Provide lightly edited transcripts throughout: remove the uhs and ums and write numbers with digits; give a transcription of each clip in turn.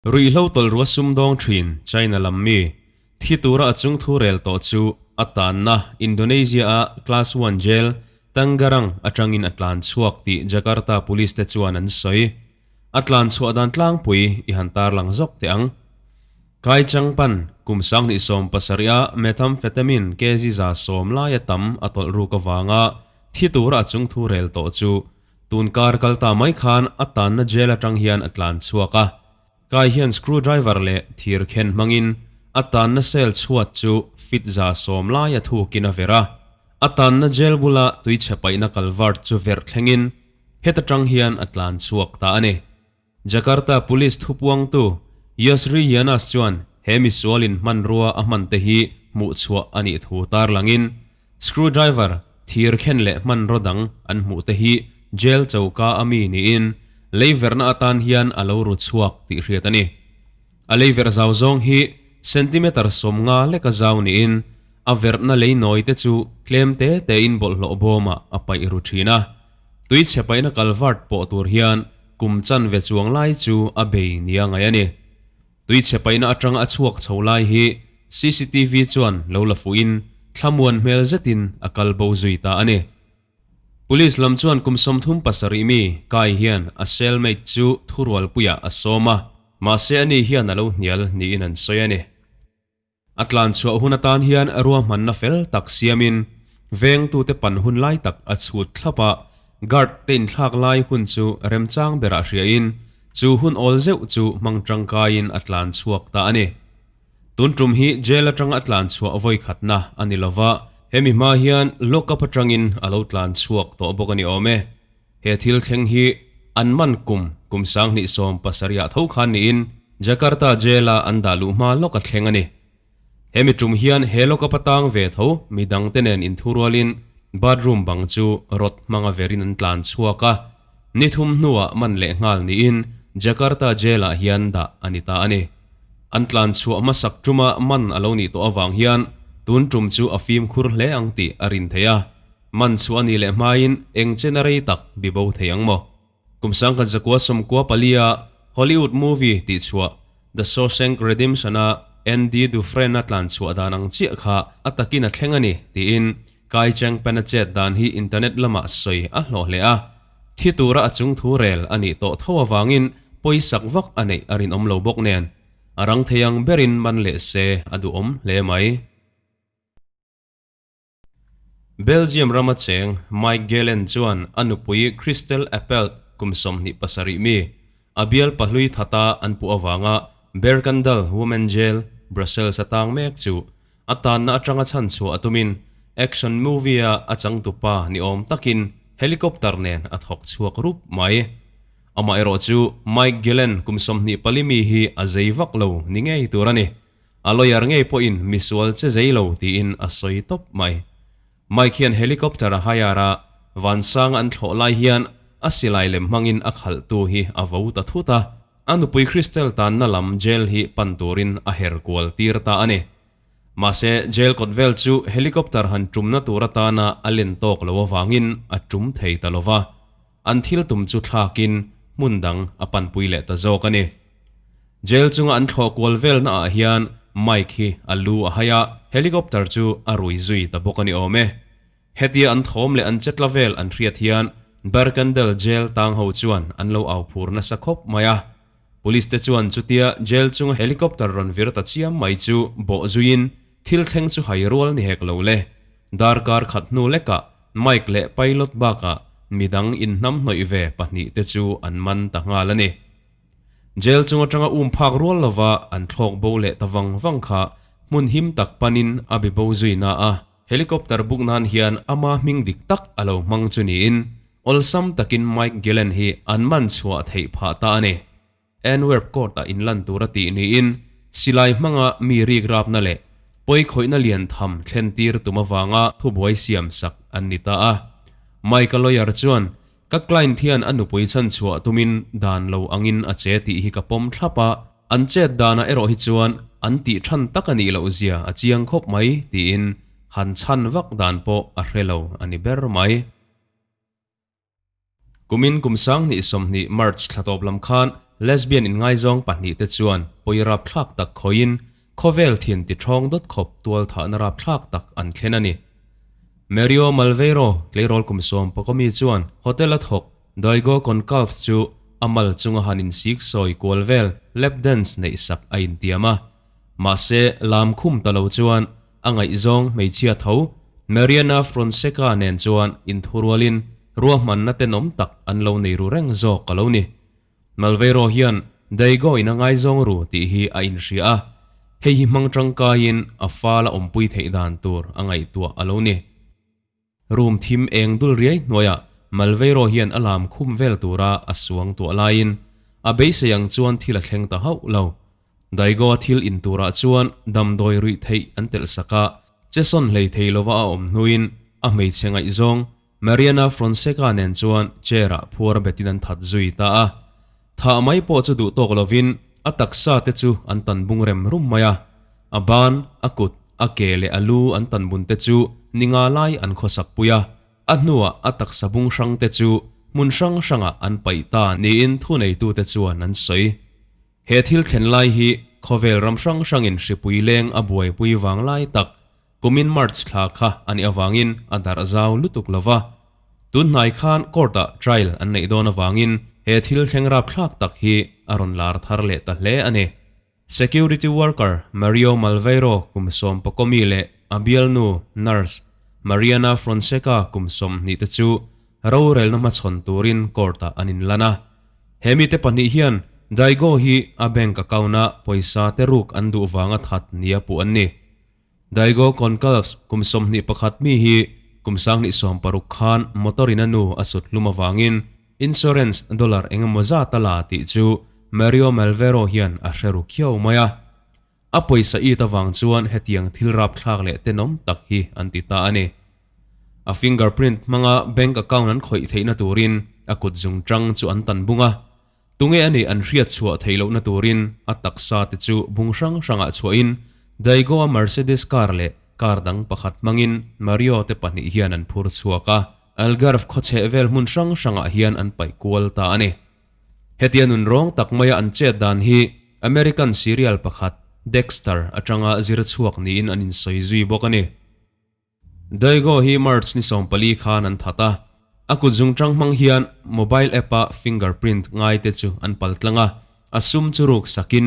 Ruihhlo tawlhrua sumdawng thin China lam mi thi tura a chung thu rel tawh chu a tanna Indonesia-a Class One Jail Tangerang atangin a tlan chhuak tih Jakarta Police te chuan an sawi. A tlan chhuah dan tlangpui i han tarlang zawk teh ang. Kai Changpan, kum 27 a methamphetamine kg 110 laia tam a tawlh ruk avanga thi tura a chung thu rel tawh chu Tun kar kal ta mai khan a tanna jail atang hian a tlan chhuak a. Kai hian screwdriver leh thir khen hmangin a tanna cell chhuat chu fit 110 lai a thukin a verh a. A tanna jail bula tuichhe paihna culvert chu verh thlengin heta tang hian a tlan chhuak ta a ni. Jakarta Police thupuangtu Yosri Yanas chuan he misualin hmanrua a hmante hi hmuhchhuah a nih thu tarlangin Screwdriver, thir khen leh hmanraw dang an hmuh te hi jail choka a mi niin lei verhna atan hian a lo ru chhuak tih hriat a ni. A lei verh zau zawng hi centimeter 50 leka zau niin a verhna lei nawi te chu tlem te tein bawlhhlawh bawmah a paih ru thin a. Tui chhe paihna culvert pawh tur hian kum chanve chuang lai chu a bei nia ngaih a ni. Tui chhe paihna atanga a chhuak chho lai hi cctv chuan lo la fuhin thlamuan hmel zetin a kal bo zui ta a ni. Police lam chuan kum 37 mi Kai hian a cellmate chu thurualpuiah a sawm a, mahse ani hian a lo hnial niin an sawi a ni. A tlan chhuah hun atan hian ruahmanna fel tak siamin vengtute pan hun lai tak a chhut thlap a, guard te inthlak lai hun chu remchang berah hriain chu hun awl zeuh chu hmang tangkaiin a tlan chhuak ta a ni. Tun tum hi jail atanga a tlan chhuah vawi khatna a ni lova, hemi hma hian lock up atangin a lo tlan chhuak tawh bawk a ni awm e. He thil thleng hi an man kum kum 2017 ah tho khan niin Jakarta jail-a an dah luh hma lawk a thleng a ni. Hemi tum hian he lawk up atang ve tho midangte nen inthurualin bathroom bang chu rod hmanga verin an tlan chhuak a, ni thum hnuah man leh nghal niin Jakarta jail-ah hian dah a ni ta a ni. An tlan chhuah hmasak tuma man a lo nih tawh avang hian tun tum chu a fimkhur hle ang tih a rin theih a. Man chu a nih leh hmain eng chen a rei tak bi bo thei ang maw? Kum 1994-a Hollywood movie tih chhuah The Shawshank Redemption-a Andy Dufresne-a tlan chhuah dan ang chiah kha a takin a thleng a ni tiin Kai Cheng Pen-a chet dan hi internet lamah sawi a hlawh hle a. Thi tura a chung thu rel a nih tawh tho avangin pawisak vak a neih a rinawm lo bawk nen a rang thei ang berin man leh se a duhawm hle mai. Belgium rama cheng Mike Gehlen chuan a nupui Christelle Appelt kum 27 mi a bial pahlui thata an puh avanga Berkandal Women Jail, Brussels a tang mek chu a tanna atanga chhan chhuah a tumin action movie-a a changtupa ni awm takin helicopter nen a thawk chhuak rup mai. Amaherawh chu Mike Gehlen kum 24 mi hi a zei vak lo ni ngei tur a ni. A lawyer ngei pawhin misual che zei lo tiin a sawi tawp mai. Mike hian helicopter a hire a, vansanga an thlawh lai hian a silai lem hmangin a khalhtu hi a vo ta thut a, a nupui Christelle tanna lam jail hi pan turin a her kual tir ta a ni. Mahse, jail kawt vel chu helicopter han tumna tur atana a len tawk lo avangin a tum thei ta lova. An thil tum chu thlakin hmun dang a panpui leh ta zawk a ni. Jail chunga an thlawh kual velna ah hian Mike hi a lu a hai a, helicopter chu a rui zui ta bawk a ni awm e. Hetia an thawm leh an chetla vel an hriat hian Berkendal Jail tang ho chuan an lo au phur nasa khawp mai a. Police te chuan chutia jail chunga helicopter rawn vir ta chiam mai chu bawh zuiin thil thleng chu hai rual ni hek lo le. Darkar khat hnu lekah Mike leh pilot bakah midang inhnam hnawih ve pahnih te chu an man ta nghal a ni. Jail chung atanga um phak rual lova an thlawk bo leh ta vang vang kha hmun him tak panin a bi bo zui na a. Helicopter buk nan hian ama hming dik tak a lo hmang chu niin awlsam takin Mike Gillen hi an man chhuah theih phah ta a ni. Antwerp court-ah inlan tur a tih niin silai hmanga mi rik rapna leh pawi khawihna lian tham thlen tir tum avanga thubuai siam sak an ni ta a. Mike-a lawyer chuan, Ka client hian a nupui chhan chhuah tumin dan lo angin a che tih hi ka pawm thlap a, an chet danah erawh hi chuan an tih than tak a nih loh zia a chiang khawp mai tiin han chhan vak dan pawh a hre lo a ni ber mai. Kumin kum 2020 March thla tawp lam khan Lesbian inngaizawng pahnihte chuan pawi rapthlak tak khawihin khawvel thin ti ṭhawng dawt khawp tualthahna rapthlak tak an thlen a ni. Mario Malveiro tleirawl kum 11 mi chuan hotel a thawk Daigo Goncalves chu a mal chunga han insik sawi kual vel lap dance neih sak a intiam a. Mahse, lam khum ta lo chuan a ngaihzawng hmeichhia tho Mariana Fronseca nen chuan inthurualin ruahmanna tenawm tak an lo nei ru reng zawk a lo ni. Malveiro hian Daigo in a ngaizawng ru tih hi a inhria a, hei hi hmang tangkaiin a fal a awmpui theih dan tur a ngaihtuah a lo ni. Room thim eng dul riai hnuaiah Malveiro hian a lam khum vel tura a suang tuah laiin a beisei ang chuan thil a thleng ta hauh lo. Daigo a thil in turah chuan damdawi ruih theih an telh sak a, chesawn hlei thei lova a awm hnuin a hmeichhe ngaihzawng Mariana Fronseca nen chuan chair-ah phuar betin an that zui ta a. Thah mai pawh chu duh tawk lovin a taksa te chu an tan bung rem rum mai a. A ban, a kut, a ke leh a lu an tan bun te chu ni nga lai an khawsak pui a. A hnuah a taksa bung hrang te chu hmun hrang hrangah an paih ta niin thuneitute chuan an sawi. He thil thlen lai hi khawvel ram hrang hrangin hripui leng a buaipui vang lai tak Kumin March thla kha a nih avangin a darh zau lutuk lo va, tun hnai khan court-ah trial an neih dawn avangin he thil thleng rapthlak tak hi a rawn lar thar leh ta hle a ni. Security worker Mario Malveiro kum 11 mi leh a bialnu nurse Mariana Fronseca kum 20 te chu rorelna hmachhawn turin court-ah an inlan a. He mite pahnih hian Daigo hi a bank account-a pawisa te ruk an duh vanga that nia puh an ni. Daigo Goncalves kum 21 mi hi kum 2016 khan motor in a nu a sut hlum avangin insurance dollar eng emaw zat a la tih chu Mario Malvero hian a hre ru khiau mai a. A pawisa it avang chuan hetiang thil rapthlak leh tenawm tak hi an ti ta a ni. A fingerprint hmanga bank account an khawih theihna turin a kut zungchang chu an tan bung a. Tunge a nih an hriat chhuah theih lohna turin a taksa te chu bung hrang hrangah chhuahin Daigo-a Mercedes car leh car dang pakhat hmangin Mario te pahnih hian an phur chhuak a, Algarve khawchheh vel hmun hrang hrangah hian an paih kual ta a ni. Hetia nun rawng tak maia an chet dan hi American serial pakhat Dexter atanga zir chhuak niin an insawi zui bawk a ni. Daigo hi March ni 14 khan an that a, a kut zungchang hmang hian mobile app-a fingerprint ngai te chu an pal tlang a, a sum chu ruk sakin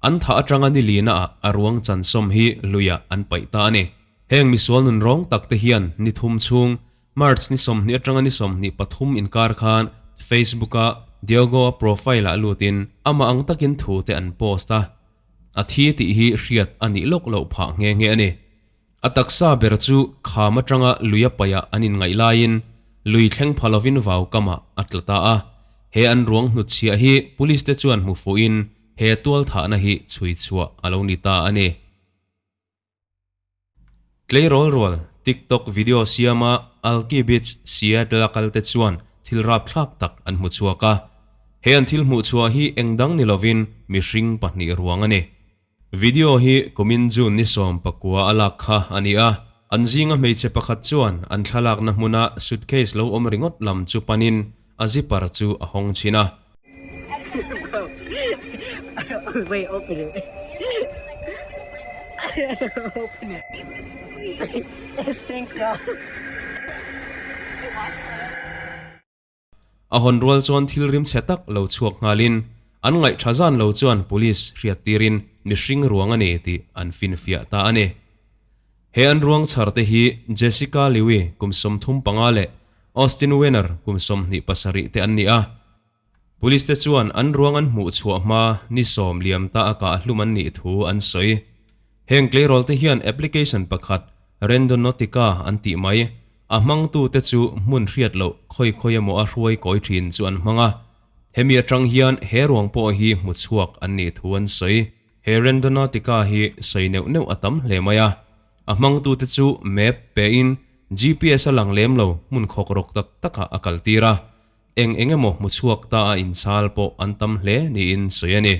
an thah atanga ni lina ah a ruang chansawm hi luiah an paih ta a ni. Heng misual nun rawng tak te hian ni thum chhung March ni 20 atanga ni 23 inkar khan Facebook-a Diogo-a profile-ah lutin amah ang takin thu te an post a, a thi tih hi hriat a nih lawk loh phah nghe nghe a ni. A taksa ber chu kham atanga lui a paihah an inngaih laiin lui thleng pha lovin vau kamah a tla ta a. He an ruang hnutchhiah hi police te chuan hmu fuhin he tualthahna hi chhui chhuah a lo ni ta a ni. Tleirawl rual TikTok video siama Alki Beach, Seattle a kal te chuan thil rapthlak tak an hmu chhuak a. He an thil hmuh chhuah hi eng dang ni lovin mihring pahnih ruang a ni. Video hi kumin June ni 19 a lak kha a ni a, an zinga hmeichhe pakhat chuan an thlalakna hmuna suitcase lo awm ringawt lam chu panin a zipper chu a hawng chhin a. Wait, open it. Open it. It stinks, y'all. A hawn rual chuan thil rim chhe tak lo chhuak nghalin an ngaihtha zan lo chuan police hriat tirin mihring ruang a ni tih an finfiah ta a ni. He an ruang chhar te hi Jessica Liwi kum 35 leh Austin Wenner kum 27 te an ni a. Police te chuan an ruang an hmuh chhuah hma ni 10 liam ta a kah hlum an nih thu an sawi. Heng tleirawl te hian application pakhat Randonautica an tih mai a hmangtu te chu hmun hriat loh khawi khawi emaw a hruai kawi thin chu an hmang a. Hemi atang hian he ruang pawh hi hmu chhuak an nih thu an sawi. He Randonautica hi sawi neuh neuh a tam hle mai a. A hmangtu te chu map pein GPS a lang lem lo hmun khawk rawk tak takah a kal tir a. Eng eng emaw hmu chhuak ta a inchhal pawh an tam hle niin sawi a ni.